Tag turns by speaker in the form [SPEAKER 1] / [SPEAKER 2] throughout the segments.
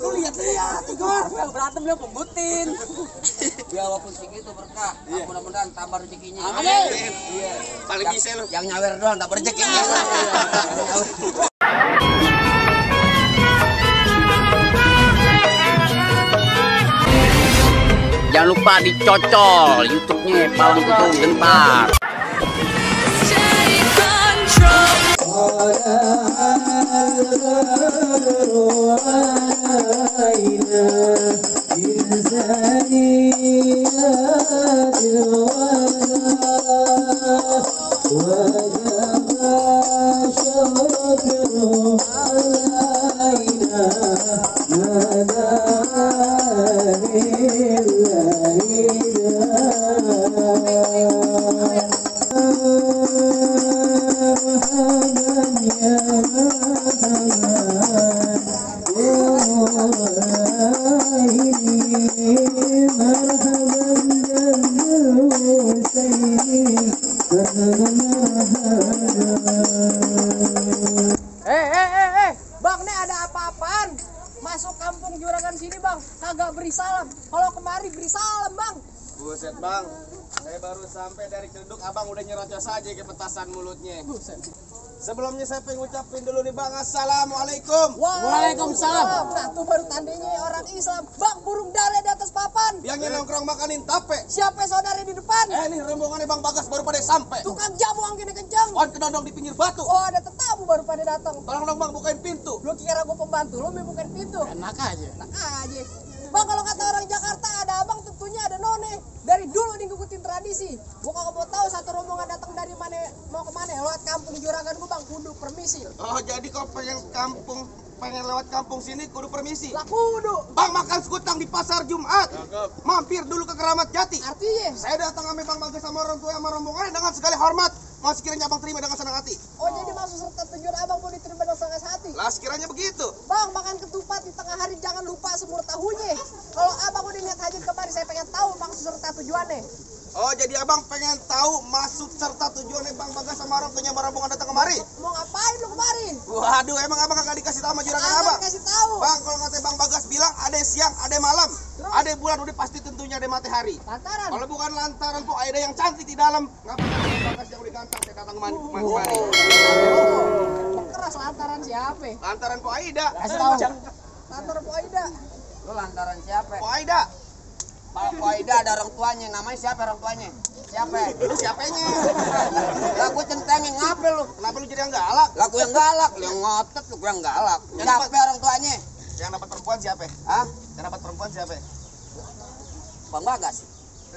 [SPEAKER 1] Lu lihat Igor.
[SPEAKER 2] Yang berantem dia pembutin. Biar walaupun segitu berkah. Mudah-mudahan tambah rezekinya.
[SPEAKER 1] Amin.
[SPEAKER 2] Iya.
[SPEAKER 1] Paling bisa lu.
[SPEAKER 2] Yang nyawer doang tak rezeki. Jangan lupa dicocol YouTube-nya Palang Pintu Gempar.
[SPEAKER 3] Bang, nih ada apa-apaan? Masuk kampung Juragan sini bang, kagak beri salam. Kalau kemari beri salam bang.
[SPEAKER 1] Buset bang, saya baru sampai dari Ciledug, abang udah nyerocos aja ke petasan mulutnya.
[SPEAKER 3] Buset.
[SPEAKER 1] Sebelumnya saya pengen ngucapin dulu nih bang, assalamualaikum.
[SPEAKER 3] Waalaikumsalam. Nah tuh baru tandanya orang Islam. Bang, burung dara di atas papan.
[SPEAKER 1] Yang nongkrong makanin tape.
[SPEAKER 3] Siapa saudara di depan?
[SPEAKER 1] Nih rombongannya bang Bagas baru pada sampai.
[SPEAKER 3] Tukang jamu angin kencang.
[SPEAKER 1] On kedondong di pinggir batu.
[SPEAKER 3] Oh, ada tetamu baru pada datang.
[SPEAKER 1] Tolong dong bang bukain pintu.
[SPEAKER 3] Lu kira gua pembantu, lu mau bukain pintu?
[SPEAKER 2] Enak aja.
[SPEAKER 3] Enak aja. Bang, kalau kata orang Jakarta ada abang, tentunya ada none. Dari dulu ngikutin tradisi. Gua kagak mau tahu satu rombongan datang dari mana mau ke mana. Lewat kampung Juragan gua bang, kudu permisi.
[SPEAKER 1] Oh jadi kau pengen lewat kampung sini kudu permisi.
[SPEAKER 3] Lah kudu.
[SPEAKER 1] Bang makan sekutang di pasar Jumat. Mampir dulu ke Keramat Jati.
[SPEAKER 3] Artinya?
[SPEAKER 1] Saya datang sama Bang Bagas sama orang tua sama rombongan dengan segala hormat. Mau sekiranya abang terima dengan senang hati.
[SPEAKER 3] Oh jadi maksud serta tujuan abang mau diterima dengan senang hati.
[SPEAKER 1] Lah sekiranya begitu.
[SPEAKER 3] Bang, makan ketupat di tengah hari jangan lupa semur tahunya. Kalau abang udah niat hajat kemari, saya pengen tahu maksud serta tujuannya.
[SPEAKER 1] Oh jadi abang pengen tahu maksud serta tujuannya Bang Bagas sama orang tuanya rombongan datang kemari?
[SPEAKER 3] Mau ngapain lu kemari?
[SPEAKER 1] Waduh emang abang kagak dikasih tahu sama juragan
[SPEAKER 3] Abang
[SPEAKER 1] abang?
[SPEAKER 3] kasih tahu.
[SPEAKER 1] Bang kalau kata Bang Bagas bilang ada siang ada malam.
[SPEAKER 3] Terus?
[SPEAKER 1] Ada bulan udah pasti tentunya ada matahari.
[SPEAKER 3] Lantaran.
[SPEAKER 1] Kalau bukan lantaran kok ada yang cantik di dalam. Ngapain ada Bang Bagas yang udah ganteng saya datang kemari?
[SPEAKER 3] Keras lantaran siapa?
[SPEAKER 1] Lantaran kok Aida.
[SPEAKER 2] Kasih tahu.
[SPEAKER 3] Lantaran Bu Aida.
[SPEAKER 2] Lu lantaran siapa?
[SPEAKER 1] Kok Aida?
[SPEAKER 2] Pak Aida ada orang tuanya, namanya siapa orang tuanya? Siapa?
[SPEAKER 1] Lu siapanya?
[SPEAKER 2] Lah gua centengin ngapel lu.
[SPEAKER 1] Kenapa lu jadi yang galak?
[SPEAKER 2] Lah gua yang galak, lu yang ngotot, lu gua yang galak. Siapa orang tuanya?
[SPEAKER 1] Yang dapat perempuan siapa?
[SPEAKER 2] Hah?
[SPEAKER 1] Yang dapat perempuan siapa?
[SPEAKER 2] Bang Bagas.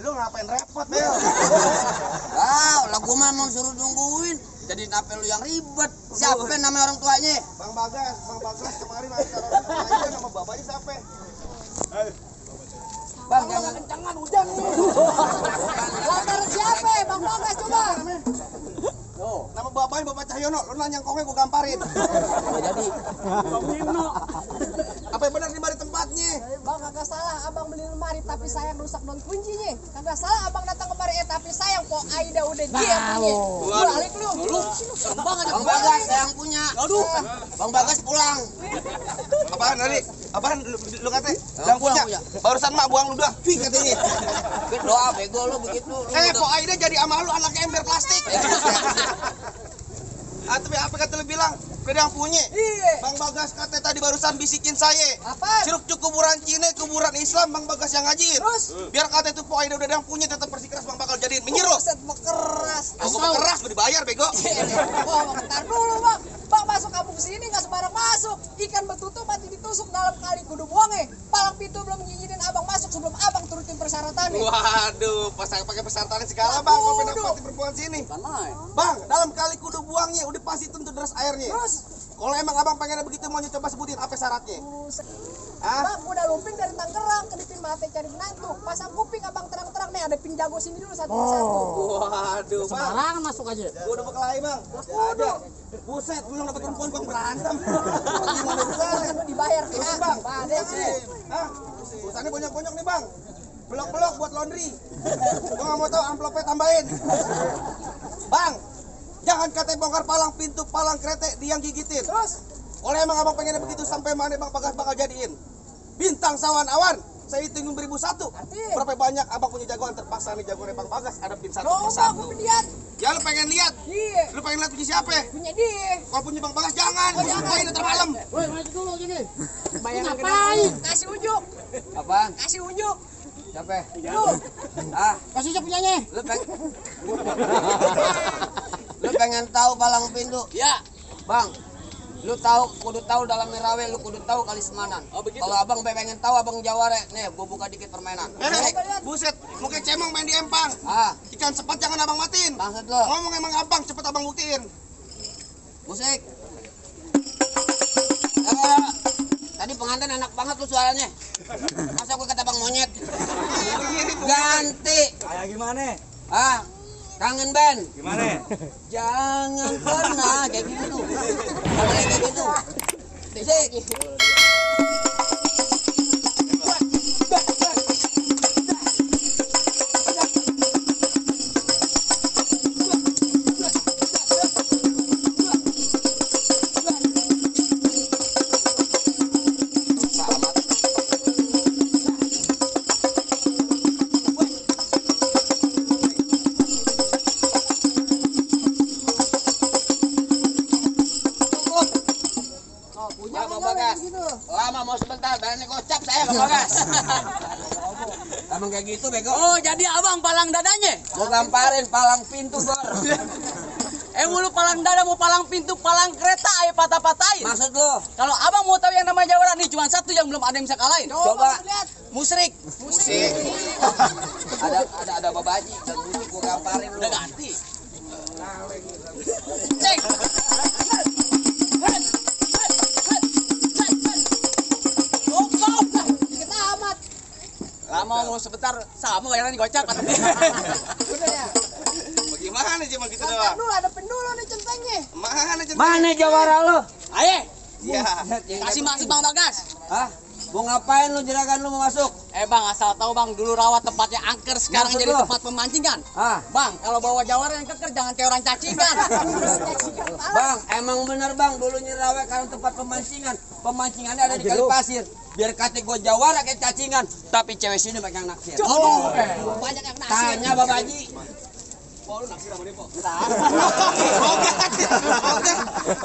[SPEAKER 1] Lu ngapain repot, Bel?
[SPEAKER 2] Lah gua mah mau suruh nungguin. Jadi kenapa lu yang ribet? Siapa namanya orang tuanya?
[SPEAKER 1] Bang Bagas kemarin acara orang tuanya nama bapaknya siapa?
[SPEAKER 2] Bang, jangan
[SPEAKER 3] Kencangan hujan nih. Lantaran siapa? Bang Bagas coba.
[SPEAKER 1] Nama bapaknya Bapak Cahyono, lu nanya kongnya gua gamparin.
[SPEAKER 2] jadi.
[SPEAKER 1] Apa yang benar di mari tempatnya?
[SPEAKER 3] Bang kagak salah abang beli lemari tapi sayang rusak non kuncinya. Kagak salah abang datang kemari tapi sayang kok Aida udah dia punya. Balik lu.
[SPEAKER 2] Bang Bagas yang punya. Aduh. Bang Bagas pulang.
[SPEAKER 1] Apaan tadi? Apaan lu kata? Yang punya. Barusan mak buang lu dah. Cuy katanya.
[SPEAKER 2] Doa bego lu begitu.
[SPEAKER 1] Kok Aida jadi sama lu anak ember plastik. Tapi apa kata lu bilang? Beda yang punya.
[SPEAKER 3] Iya.
[SPEAKER 1] Bang Bagas kata tadi barusan bisikin saya.
[SPEAKER 3] Apa?
[SPEAKER 1] Curug kuburan Cina, kuburan Islam Bang Bagas yang ngajin.
[SPEAKER 3] Terus?
[SPEAKER 1] Biar kata itu Aida udah yang punya tetap bersikeras Bang bakal jadiin menyeru.
[SPEAKER 3] Buset keras.
[SPEAKER 1] Aku keras gue dibayar bego.
[SPEAKER 3] Wah, bentar dulu bang. Bang masuk kampung sini nggak sembarang masuk. Ikan betutu mati ditusuk dalam kali kudu buangnya. Palang pintu belum ngizinin abang masuk sebelum abang turutin persyaratannya.
[SPEAKER 1] Waduh, pakai persyaratan segala Bang, kau pengen dapetin perempuan sini. Bang, dalam kali kudu buangnya udah pasti tentu deras airnya.
[SPEAKER 3] Terus?
[SPEAKER 1] Kalau emang abang pengen begitu mau coba sebutin apa syaratnya?
[SPEAKER 3] Buset.
[SPEAKER 1] Hah?
[SPEAKER 3] Bang udah lumping dari Tangerang ke Dipin Mate cari menantu. Pasang kuping abang terang-terang nih ada pin jago sini dulu satu persatu.
[SPEAKER 1] Waduh, Bang.
[SPEAKER 2] Sembarangan masuk aja.
[SPEAKER 1] Gua udah bekelahi Bang. Ada. Buset, belum dapat perempuan Bang berantem. Gimana bisa?
[SPEAKER 3] Lu dibayar
[SPEAKER 1] Terus
[SPEAKER 3] kan?
[SPEAKER 1] Bang.
[SPEAKER 3] Ada sih.
[SPEAKER 1] Hah? Urusannya banyak-banyak nih Bang. Blok-blok buat laundry. Gua nggak mau tahu amplopnya tambahin. Bang, jangan katanya bongkar palang pintu, palang kretek dia yang gigitin.
[SPEAKER 3] Terus?
[SPEAKER 1] Oleh emang abang pengennya begitu sampai mana Bang Bagas bakal jadiin? bintang sawan awan. Saya hitung 1001.
[SPEAKER 3] Arti.
[SPEAKER 1] Berapa banyak abang punya jagoan terpaksa nih jagoan Bang Bagas ada pin satu
[SPEAKER 3] Coba
[SPEAKER 1] persatu.
[SPEAKER 3] gue lihat.
[SPEAKER 1] Ya lu pengen lihat?
[SPEAKER 3] Iya.
[SPEAKER 1] Lu pengen lihat punya siapa?
[SPEAKER 3] Punya dia.
[SPEAKER 1] Kalau punya Bang Bagas jangan. Wah ini termalam.
[SPEAKER 4] Woi, maju dulu gini.
[SPEAKER 3] Bayangan
[SPEAKER 4] Ngapain?
[SPEAKER 3] Kasih unjuk.
[SPEAKER 2] Apaan?
[SPEAKER 3] Kasih unjuk.
[SPEAKER 2] Siapa?
[SPEAKER 3] Lu.
[SPEAKER 2] Ah,
[SPEAKER 4] Kasih aja punyanya.
[SPEAKER 2] lu pengen tahu palang pintu?
[SPEAKER 5] Ya,
[SPEAKER 2] Bang, lu tahu, kudu tahu dalam Merawe, lu kudu tahu kali Semanan.
[SPEAKER 5] Oh, begitu.
[SPEAKER 2] Kalau abang pengen tahu abang Jaware, nih gua buka dikit permainan.
[SPEAKER 1] Buset, mungkin cemong main di empang.
[SPEAKER 2] Ah,
[SPEAKER 1] Ikan sepat jangan abang matiin.
[SPEAKER 2] maksud lo,
[SPEAKER 1] Ngomong emang abang, cepet abang buktiin.
[SPEAKER 2] musik. Tadi pengantin enak banget tuh suaranya. Masa gua kata bang monyet? Ganti.
[SPEAKER 5] kayak gimana?
[SPEAKER 2] Ah, kangen band.
[SPEAKER 5] Gimana?
[SPEAKER 2] Jangan pernah kayak gitu. Boleh kayak gitu. Musik.
[SPEAKER 3] Punya
[SPEAKER 2] Bang
[SPEAKER 3] kan
[SPEAKER 2] Bagas.
[SPEAKER 3] gitu.
[SPEAKER 2] Lama mau sebentar, berani kocap saya Bang Bagas. Emang kayak gitu bego.
[SPEAKER 5] Oh, jadi abang palang dadanya?
[SPEAKER 2] Gua gamparin palang pintu bor.
[SPEAKER 5] Mulu palang dada, mau palang pintu, palang kereta, ayo patah-patahin.
[SPEAKER 2] Maksud lo?
[SPEAKER 5] Kalau abang mau tahu yang namanya Jawara nih, cuma satu yang belum ada yang bisa kalahin.
[SPEAKER 2] Coba.
[SPEAKER 3] Lihat.
[SPEAKER 5] Musrik.
[SPEAKER 2] Musik. ada babaji dan musik gua gamparin lu.
[SPEAKER 5] Udah ganti. Cek.
[SPEAKER 3] Kita amat.
[SPEAKER 5] Lama mau sebentar, sama bayaran digocap.
[SPEAKER 3] Udah ya.
[SPEAKER 1] Bagaimana cuma gitu
[SPEAKER 3] Kan
[SPEAKER 1] doang?
[SPEAKER 3] dulu ada pendulu nih centengnya.
[SPEAKER 1] Mana centang?
[SPEAKER 2] Mana Jawara lo?
[SPEAKER 5] Ayo,
[SPEAKER 1] Iya.
[SPEAKER 5] kasih masuk Bang Bagas.
[SPEAKER 2] Hah? Mau ngapain lu jeragan lu mau masuk?
[SPEAKER 5] Bang, asal tahu bang, dulu rawa tempatnya angker, sekarang
[SPEAKER 2] Maksud
[SPEAKER 5] jadi
[SPEAKER 2] lo?
[SPEAKER 5] tempat pemancingan.
[SPEAKER 2] Ah,
[SPEAKER 5] Bang, kalau bawa Jawara yang keker jangan kayak orang cacingan.
[SPEAKER 2] Bang, emang bener bang, dulu Nyirawe karena tempat pemancingan. Pemancingannya ada di kali pasir. Biar kata gua Jawara kayak cacingan, tapi cewek sini banyak yang naksir.
[SPEAKER 5] Oh, banyak yang naksir.
[SPEAKER 2] Tanya babaji.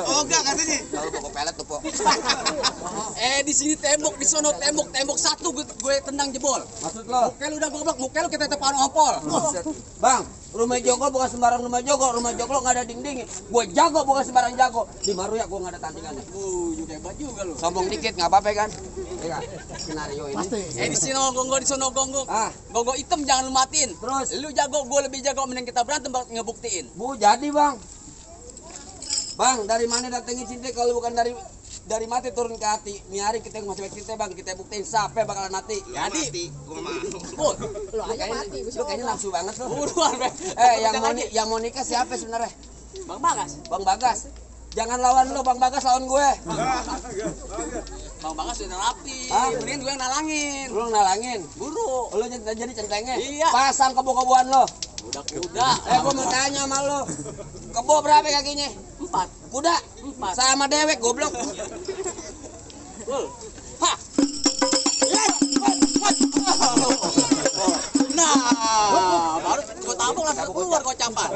[SPEAKER 1] Oga katanya.
[SPEAKER 2] Kalau pokok pelet tuh pok.
[SPEAKER 5] Di sini tembok, di sono tembok, tembok satu gue tendang jebol.
[SPEAKER 2] Maksud lo?
[SPEAKER 5] Muka lu udah goblok, muka lu kita tepan ompol.
[SPEAKER 2] Bang, rumah Joko bukan sembarang rumah Joko. Rumah Joko nggak ada dinding. Gue jago bukan sembarang jago. Di Maruya gue nggak ada tandingannya.
[SPEAKER 5] Juga hebat juga lu.
[SPEAKER 2] Sombong dikit nggak apa-apa kan? Iya. Skenario ini.
[SPEAKER 4] Pasti.
[SPEAKER 5] Di sini gonggong, di sono gonggong.
[SPEAKER 2] Ah,
[SPEAKER 5] Gonggong hitam jangan lu matiin.
[SPEAKER 2] terus
[SPEAKER 5] Lu jago, gue lebih jago, mending kita berantem buat ngebuktiin.
[SPEAKER 2] Bu jadi bang. Bang, dari mana datangin cinta kalau bukan dari mati turun ke hati. Nih hari kita masih baik cinta bang, kita buktiin siapa bakalan mati.
[SPEAKER 5] Jadi,
[SPEAKER 1] Gua mah.
[SPEAKER 3] Lu aja mati.
[SPEAKER 2] Lu kayaknya nafsu banget lo.
[SPEAKER 5] buruan, Bang.
[SPEAKER 2] Yang mau nikah siapa sebenarnya?
[SPEAKER 5] Bang Bagas.
[SPEAKER 2] Bang Bagas. Jangan lawan lo, Bang Bagas lawan gue.
[SPEAKER 5] Bang Bagas udah rapi.
[SPEAKER 2] Ah.
[SPEAKER 5] Mending gue yang nalangin.
[SPEAKER 2] Lu nalangin.
[SPEAKER 5] Buru.
[SPEAKER 2] Lu jadi centengnya.
[SPEAKER 5] Iya.
[SPEAKER 2] Pasang kebo-keboan lo.
[SPEAKER 5] Udah kuda.
[SPEAKER 2] Gue mau tanya sama lo. Kebo berapa kakinya?
[SPEAKER 5] 4.
[SPEAKER 2] Kuda.
[SPEAKER 5] 4.
[SPEAKER 2] Sama dewek goblok.
[SPEAKER 5] Hah. Nah, baru gue tabung langsung keluar gocapan.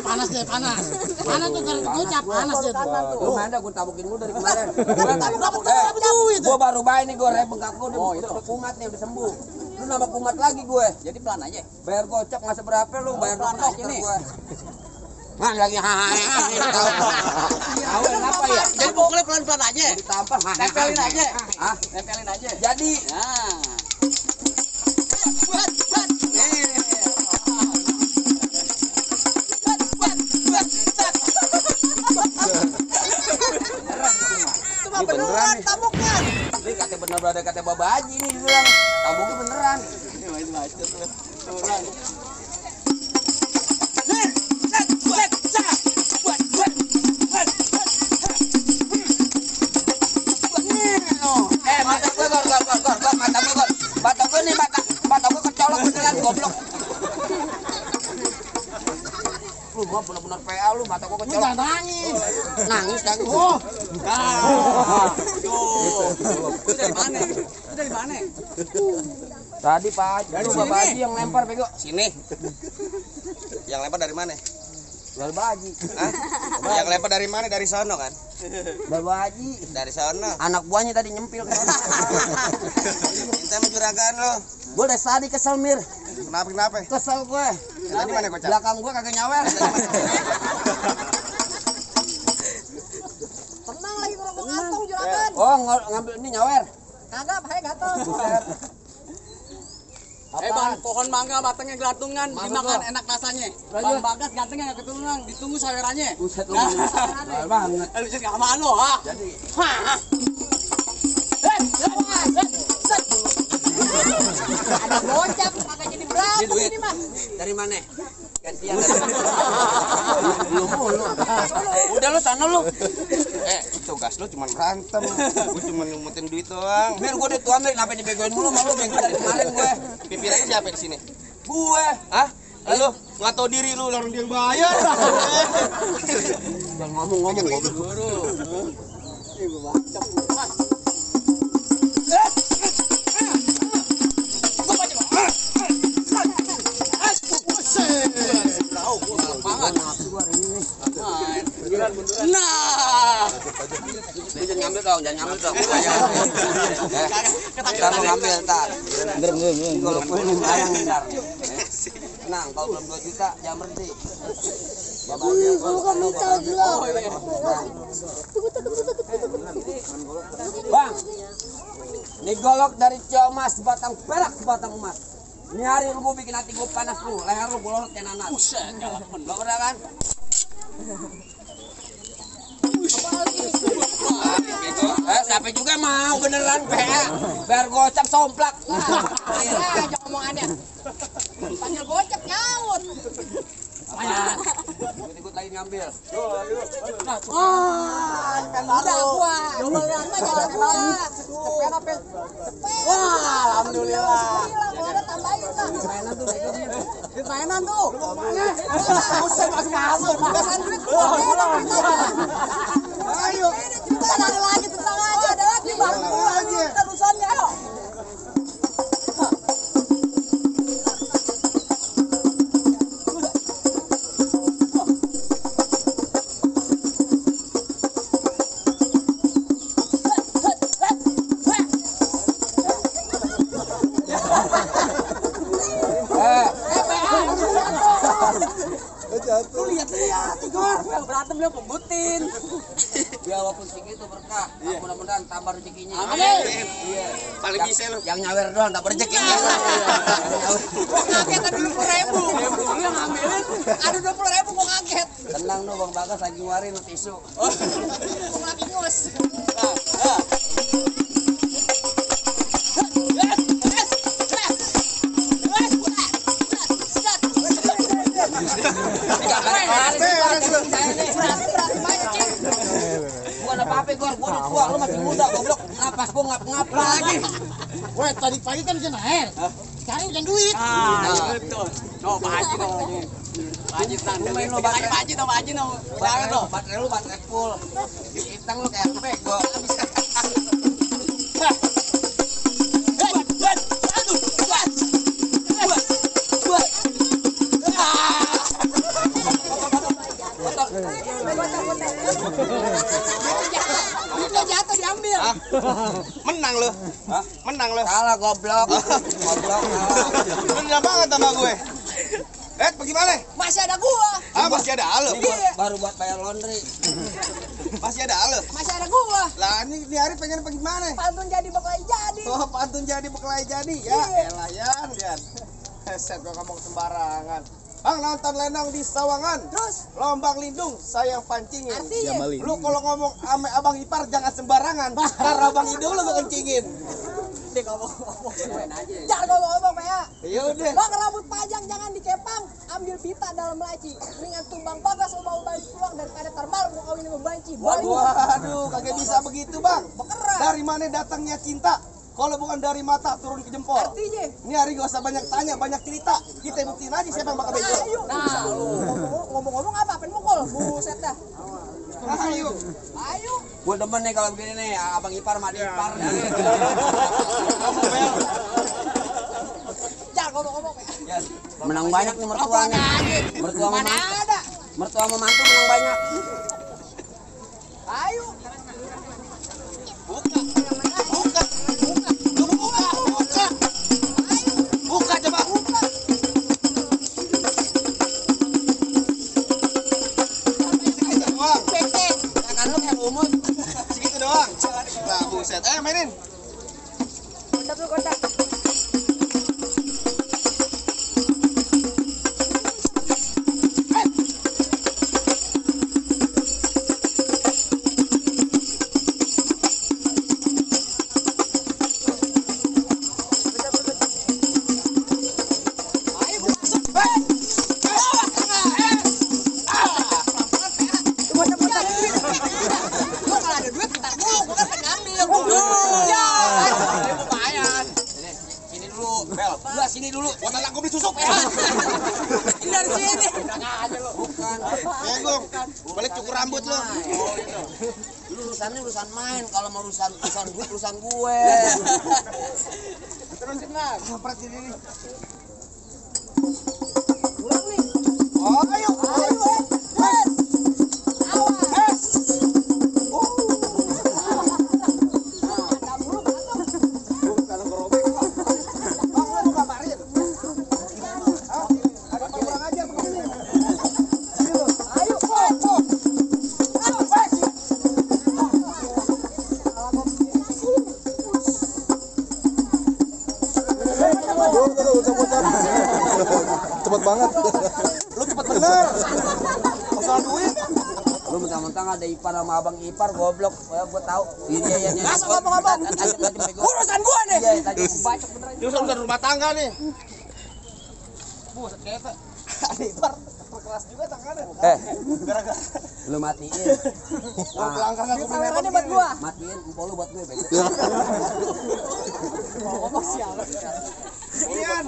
[SPEAKER 4] Panas deh, panas. Panas tuh kalau gocap, panas deh tuh.
[SPEAKER 2] Lu mana gue tabukin lu dari kemarin.
[SPEAKER 4] Berapa duit?
[SPEAKER 2] Gue baru bayar nih gue bengkak gue udah kumat nih udah sembuh. Lu nambah kumat lagi gue.
[SPEAKER 5] Jadi pelan aja.
[SPEAKER 2] Bayar gocap nggak seberapa lu bayar
[SPEAKER 5] Pelan
[SPEAKER 2] dokter
[SPEAKER 5] aja nih.
[SPEAKER 2] gue. Nah lagi tahu kenapa ya?
[SPEAKER 5] Jadi pokoknya pelan-pelan aja.
[SPEAKER 2] Ditampar.
[SPEAKER 5] Tempelin aja.
[SPEAKER 2] Ah,
[SPEAKER 5] Tempelin aja.
[SPEAKER 2] jadi
[SPEAKER 5] Nah.
[SPEAKER 3] Itu mah beneran tabuknya.
[SPEAKER 2] ini kata bener berada kata babaji ini dibilang tabungnya beneran. Mata gue gor mata gue gor. Mata gue nih mata gue kecolok beneran goblok. Lu mah bener-bener PA lu mata gue kecolok.
[SPEAKER 4] Jangan nangis.
[SPEAKER 2] Nangis.
[SPEAKER 4] Oh,
[SPEAKER 5] Tuh. Itu dari mana? dari mana?
[SPEAKER 2] Tadi Pak Haji,
[SPEAKER 5] Dari
[SPEAKER 2] Bapak
[SPEAKER 5] sini.
[SPEAKER 2] Haji yang lempar bego.
[SPEAKER 1] Sini. Yang lempar dari mana?
[SPEAKER 2] Bapak Haji.
[SPEAKER 1] Hah? Yang lempar dari mana? Dari sono kan?
[SPEAKER 2] Bapak Haji.
[SPEAKER 1] Dari sono.
[SPEAKER 2] Anak buahnya tadi nyempil ke sana.
[SPEAKER 1] Minta menjuragan lo.
[SPEAKER 2] Gue udah tadi kesel Mir.
[SPEAKER 1] Kenapa?
[SPEAKER 2] Kesel gue.
[SPEAKER 1] Tadi mana kocak?
[SPEAKER 2] Belakang gue kagak nyawer.
[SPEAKER 3] Tenang lagi ngomong ngantong juragan.
[SPEAKER 2] Oh, ngambil ini nyawer.
[SPEAKER 3] Kagak, bahaya gatel.
[SPEAKER 5] Bang, pohon mangga batangnya gelatungan,
[SPEAKER 2] Maksud
[SPEAKER 5] dimakan
[SPEAKER 2] lo?
[SPEAKER 5] enak rasanya.
[SPEAKER 2] Lanjut.
[SPEAKER 5] Bang Bagas gantengnya gak keturunan, ditunggu sawerannya.
[SPEAKER 2] Buset lu. Mahal banget.
[SPEAKER 5] Lu jadi aman lo, ha?
[SPEAKER 2] Jadi
[SPEAKER 3] Ada gocap, kagak jadi berapa
[SPEAKER 2] duit.
[SPEAKER 3] ini mah.
[SPEAKER 2] Dari mana? Gantian dari lu mulu. Udah lu sana lu.
[SPEAKER 1] Tugas lo cuma berantem. Gue cuma ngumutin duit doang.
[SPEAKER 2] Mir gue udah tua Mir, kenapa dibegoin mulu sama lu bego dari kemarin gue.
[SPEAKER 1] Pimpinannya siapa di sini?
[SPEAKER 2] Gue.
[SPEAKER 1] Hah? Lu nggak tahu diri lu, orang dia yang bayar.
[SPEAKER 2] Jangan ngomong-ngomong goblok.
[SPEAKER 5] Nah,
[SPEAKER 2] Lu jangan ngambil dong. Kita mau ngambil ntar. Kalau gue ini bayang ntar. Tenang, kalau belum 2 juta jangan berhenti. Bang, ini golok dari Ciomas sebatang perak sebatang emas. Ini hari lu bikin hati gue panas lu, leher lu bolot kayak nanas.
[SPEAKER 5] buset.
[SPEAKER 2] Lo pernah kan? Sampai juga mau beneran biar gocap somplak.
[SPEAKER 3] Ya, jangan omongannya. Panggil gocap nyaut.
[SPEAKER 2] Ikut lagi ngambil.
[SPEAKER 3] Udah gua. Jangan gua. Cepet.
[SPEAKER 5] Wah, alhamdulillah.
[SPEAKER 3] Gua ada tambahin lah.
[SPEAKER 5] Mainan tuh.
[SPEAKER 3] Usah masuk. Bebasan duit.
[SPEAKER 1] Ayo.
[SPEAKER 3] Ada lagi tentang aja. Ada lagi bang. Terusannya ayo.
[SPEAKER 5] Berantem dia pembutin.
[SPEAKER 2] Ya walaupun segitu berkah, mudah-mudahan tambah rezekinya.
[SPEAKER 5] Amin.
[SPEAKER 2] Iya.
[SPEAKER 1] Paling bisa lu.
[SPEAKER 2] Yang nyawer doang tambah rezekinya.
[SPEAKER 3] Kaget ada 20.000.
[SPEAKER 5] Lu yang ngambilin.
[SPEAKER 3] Ada 20.000 gua kaget.
[SPEAKER 2] Tenang lu Bang Bagas lagi ngeluarin lu tisu.
[SPEAKER 3] Gua lagi ngos.
[SPEAKER 2] Bukan apa-apa gua udah tua, lu masih muda goblok. Napas gua ngap-ngap lagi.
[SPEAKER 4] Weh, tadi pagi kan hujan air. Sekarang hujan duit.
[SPEAKER 5] Betul. No, Pak Haji no. Pak Haji tanda.
[SPEAKER 2] Main lo,
[SPEAKER 5] Pak Haji no. Jangan no.
[SPEAKER 2] Baterai lu baterai full. Ditang lu kayak bego.
[SPEAKER 3] Udah jatuh diambil.
[SPEAKER 1] Menang lu.
[SPEAKER 2] Hah?
[SPEAKER 1] Menang lu.
[SPEAKER 2] Salah goblok. Goblok salah.
[SPEAKER 1] Lu dendam banget sama gue. Bagaimana?
[SPEAKER 3] Masih ada gua.
[SPEAKER 1] Masih ada ale.
[SPEAKER 2] Ini baru buat bayar laundry.
[SPEAKER 1] Masih ada ale.
[SPEAKER 3] Masih ada gua.
[SPEAKER 1] Lah ini hari pengen bagaimana?
[SPEAKER 3] Pantun jadi beklai jadi.
[SPEAKER 1] Oh, pantun jadi bekelai jadi. Ya, elah Yan. Set gua ngomong sembarangan. Bang nonton lenong di Sawangan.
[SPEAKER 3] Terus
[SPEAKER 1] Lombang lindung saya pancingin.
[SPEAKER 3] artinya
[SPEAKER 1] Lu kalau ngomong ame abang ipar jangan sembarangan. Karena abang hidung lu gua kencingin.
[SPEAKER 3] dia ngomong-ngomong. Jangan ngomong-ngomong ya.
[SPEAKER 1] Ya udah.
[SPEAKER 3] Bang rambut panjang jangan dikepang, ambil pita dalam laci. Mendingan tumbang Bagas mau balik pulang daripada termalu mau kawin sama banci. Balik.
[SPEAKER 1] Waduh, kagak bisa begitu, Bang.
[SPEAKER 3] Bekeran.
[SPEAKER 1] Dari mana datangnya cinta? Kalau bukan dari mata turun ke jempol.
[SPEAKER 3] Artinya.
[SPEAKER 1] Ini hari gak usah banyak tanya, banyak cerita. Kita buktiin aja siapa yang bakal bego.
[SPEAKER 3] Ayo. Nah, lu ngomong-ngomong apa? Pengen mukul. Buset dah.
[SPEAKER 1] Ayo.
[SPEAKER 3] Ayo.
[SPEAKER 2] Gue demen nih kalau begini nih, abang ipar sama adik ipar nih. Menang banyak nih mertuanya. Mertua sama
[SPEAKER 3] Mana
[SPEAKER 2] mantu.
[SPEAKER 3] ada?
[SPEAKER 2] Mertua sama mantu menang banyak.
[SPEAKER 3] Ayo.
[SPEAKER 1] Buka coba. Segitu doang.
[SPEAKER 2] Jangan lu kayak umut.
[SPEAKER 1] Segitu doang. Nah, buset. Mainin.
[SPEAKER 3] Kontak lu kontak.
[SPEAKER 2] Sini dulu.
[SPEAKER 1] Buat anak gue beli susuk.
[SPEAKER 2] Dari sini. Bukan.
[SPEAKER 1] Gong. Balik cukur rambut lo.
[SPEAKER 2] Lu urusannya urusan main. Kalau mau urusan gue.
[SPEAKER 1] Terusin lah. Ngepret ini.
[SPEAKER 3] Pulang nih.
[SPEAKER 1] Oh, ayo. Cepet banget. Lu cepet bener. Masalah duit.
[SPEAKER 2] Lu mentang-mentang ada ipar sama abang ipar goblok. Gua tahu. Iya.
[SPEAKER 3] Langsung ngomong-ngomong. Urusan gua nih.
[SPEAKER 2] Iya, tadi bacok beneran.
[SPEAKER 1] Ini urusan rumah tangga nih. Buset kepe. Ada ipar. Keras juga tangannya. Gara-gara
[SPEAKER 2] Lu matiin.
[SPEAKER 1] mau pelanggan aku beli merek
[SPEAKER 3] Kameranya buat gua.
[SPEAKER 2] Matiin empol lu buat gue bego.
[SPEAKER 3] Ngomong siapa?
[SPEAKER 1] Ian.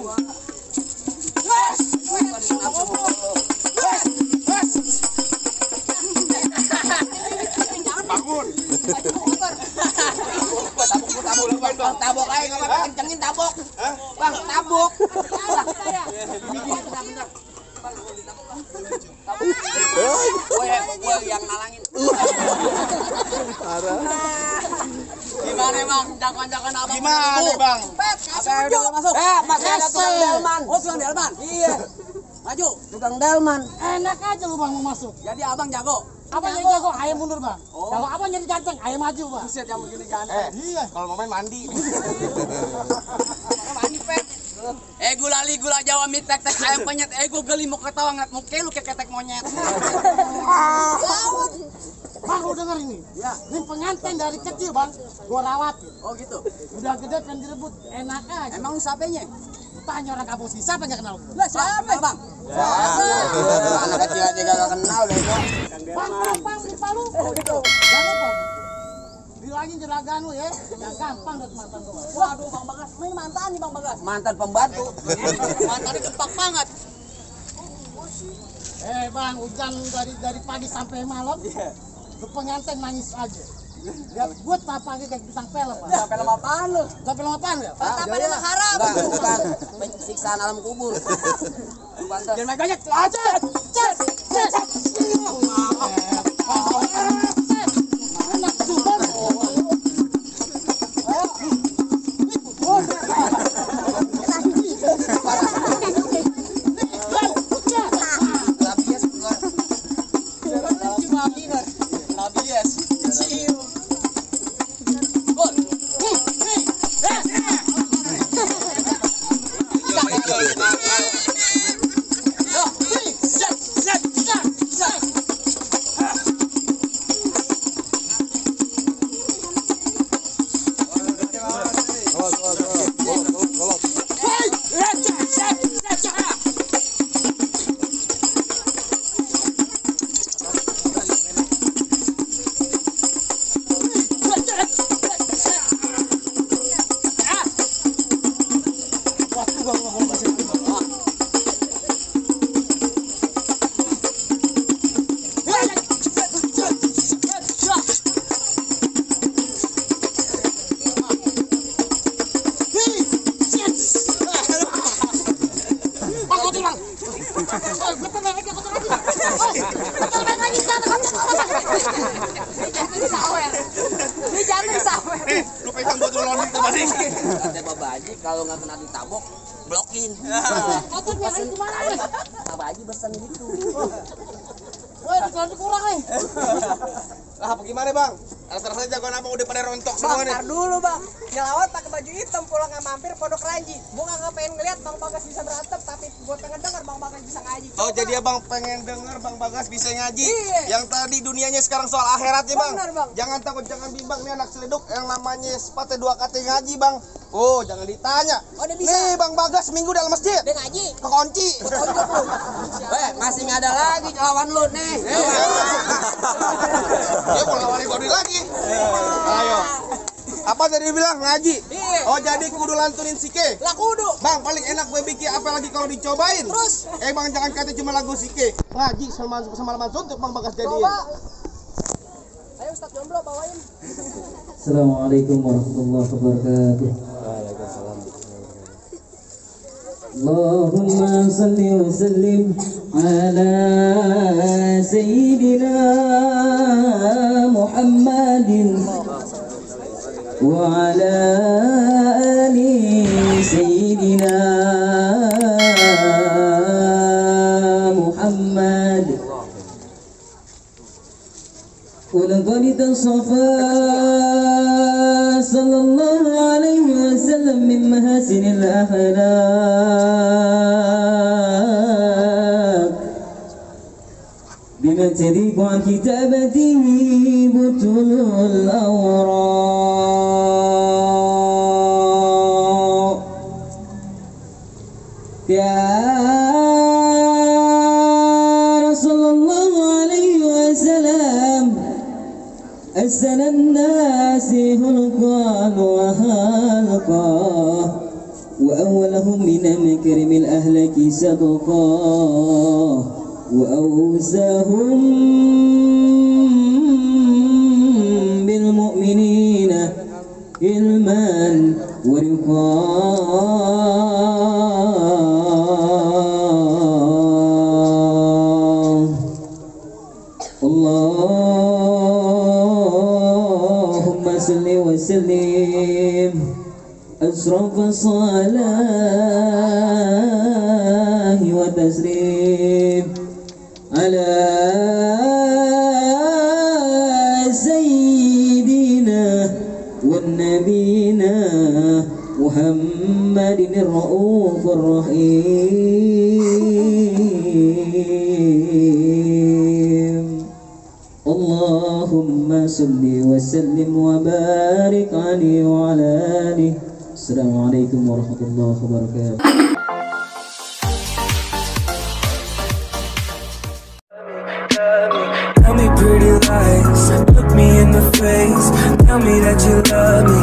[SPEAKER 1] Bangun.
[SPEAKER 2] Tabok aja enggak apa-apa kencengin tabok. Bang, tabok. Bentar. Bang, mau ditabok, Bang. Gue yang nalangin.
[SPEAKER 5] Gimana emang jagoan-jagoan abang?
[SPEAKER 1] Gimana, Bang?
[SPEAKER 3] Pet, kasih unjuk.
[SPEAKER 5] Masuk.
[SPEAKER 2] Masih ada tukang delman.
[SPEAKER 5] Oh, tukang delman.
[SPEAKER 2] Iya,
[SPEAKER 5] Maju.
[SPEAKER 2] tukang delman.
[SPEAKER 4] Enak aja lu bang mau masuk.
[SPEAKER 5] Jadi abang jago.
[SPEAKER 4] Abang jadi jago, ayo mundur bang.
[SPEAKER 5] Oh.
[SPEAKER 4] Kalau abang jadi ganteng, ayo maju bang.
[SPEAKER 5] Buset yang begini ganteng.
[SPEAKER 4] Iya.
[SPEAKER 1] Kalau mau main mandi.
[SPEAKER 5] Mandi pet. Gulali gula Jawa mie tek ayam penyet. Gue geli mau ketawa ngeliat muka lu kayak ketek monyet.
[SPEAKER 4] Bang lu denger ini. Ya. Ini pengantin dari kecil bang. Gua rawatin.
[SPEAKER 5] Oh gitu.
[SPEAKER 4] Udah gede kan direbut. Enak aja.
[SPEAKER 5] Emang lu siapanya?
[SPEAKER 4] Tanya orang kampung sini, siapa yang kenal?
[SPEAKER 5] Lah siapa bang?
[SPEAKER 2] Anak kecil aja gak kenal deh.
[SPEAKER 4] Bang, di Palu. Oh gitu. Jangan lupa. Bilangin juragan lu ya. Yang gampang buat mantan gua.
[SPEAKER 5] Waduh bang Bagas, main mantan nih bang Bagas.
[SPEAKER 2] Mantan pembantu.
[SPEAKER 5] Mantannya kepak banget.
[SPEAKER 4] Bang, hujan dari pagi sampai malam. Lu pengantin nangis aja. Lihat gue tapangnya kayak bintang film.
[SPEAKER 5] Sampai lama apaan lu?
[SPEAKER 4] Sampai film apaan ya?
[SPEAKER 3] Tatapan emang haram.
[SPEAKER 2] Enggak, bukan. Siksaan alam kubur. Pantas.
[SPEAKER 5] Jangan main gojek.
[SPEAKER 4] Aja, cet. Enak juga.
[SPEAKER 2] Rabies keluar.
[SPEAKER 5] Cuma minat. Rabies. Cium. Gol.
[SPEAKER 3] Ini jatuh sawer.
[SPEAKER 1] Lu pegang buat lu laundry kembali.
[SPEAKER 2] Kata Bapak Haji kalau nggak kena ditabok, blokin.
[SPEAKER 4] Motornya lagi kemana nih?
[SPEAKER 2] Bapak Haji pesan gitu.
[SPEAKER 4] Woi, diganti kurang nih.
[SPEAKER 1] Lah apa gimana bang? Rasa-rasanya jagoan apa udah pada rontok semua
[SPEAKER 3] Bang,
[SPEAKER 1] nih?
[SPEAKER 3] ntar dulu bang. Nyelawat pakai baju hitam pulang nggak mampir Pondok Ranji. Gua kagak pengen ngeliat Bang Bagas bisa berantem, tapi gua pengen denger Bang Bagas bisa ngaji.
[SPEAKER 1] Oh jadi abang pengen denger Bang Bagas bisa ngaji.
[SPEAKER 3] Iya.
[SPEAKER 1] Yang tadi dunianya sekarang soal akhirat ya bang.
[SPEAKER 3] Benar, Bang.
[SPEAKER 1] Jangan takut, jangan bimbang nih anak seleduk yang namanya sepatnya 2 kata ngaji bang. Oh jangan ditanya.
[SPEAKER 3] Oh, dia bisa.
[SPEAKER 1] Nih Bang Bagas seminggu dalam masjid.
[SPEAKER 3] Dia ngaji.
[SPEAKER 1] Kekunci.
[SPEAKER 2] Weh, masih nggak ada lagi lawan lu nih.
[SPEAKER 1] Dia mau lawan body lagi. Ayo. Apa tadi bilang ngaji?
[SPEAKER 3] Iya.
[SPEAKER 1] Oh jadi kudu lantunin sike.
[SPEAKER 3] Lah kudu.
[SPEAKER 1] Bang paling enak gue bikin apalagi kalau dicobain.
[SPEAKER 3] Terus?
[SPEAKER 1] Bang jangan kata cuma lagu sike. Ngaji semalaman suntuk Bang Bagas jadiin.
[SPEAKER 3] Coba. Ayo Ustaz Jomblo bawain.
[SPEAKER 6] Assalamualaikum warahmatullahi wabarakatuh. Allahumma salli wa sallim ala sayyidina Muhammadin wa ala ali sayyidina Muhammad. ولقد تصفى صلى الله عليه وسلم من محاسن الأخلاق بما تليق عن كتابته بطول الأوراق يا رسول الله عليه وسلم أحسن الناس خلقا وخلقا وأولهم من مكرم الأهلك صدقا وأوساهم بالمؤمنين علما ورقا اللهم صل وسلم أشرف الصلاة وتسليم على سيدنا والنبينا محمد الرؤوف الرحيم اللهم صل وسلم وبارك عليه وعلى آله. السلام عليكم ورحمة الله وبركاته.
[SPEAKER 7] Tell me pretty lies, look me in the face. Tell me that you love me,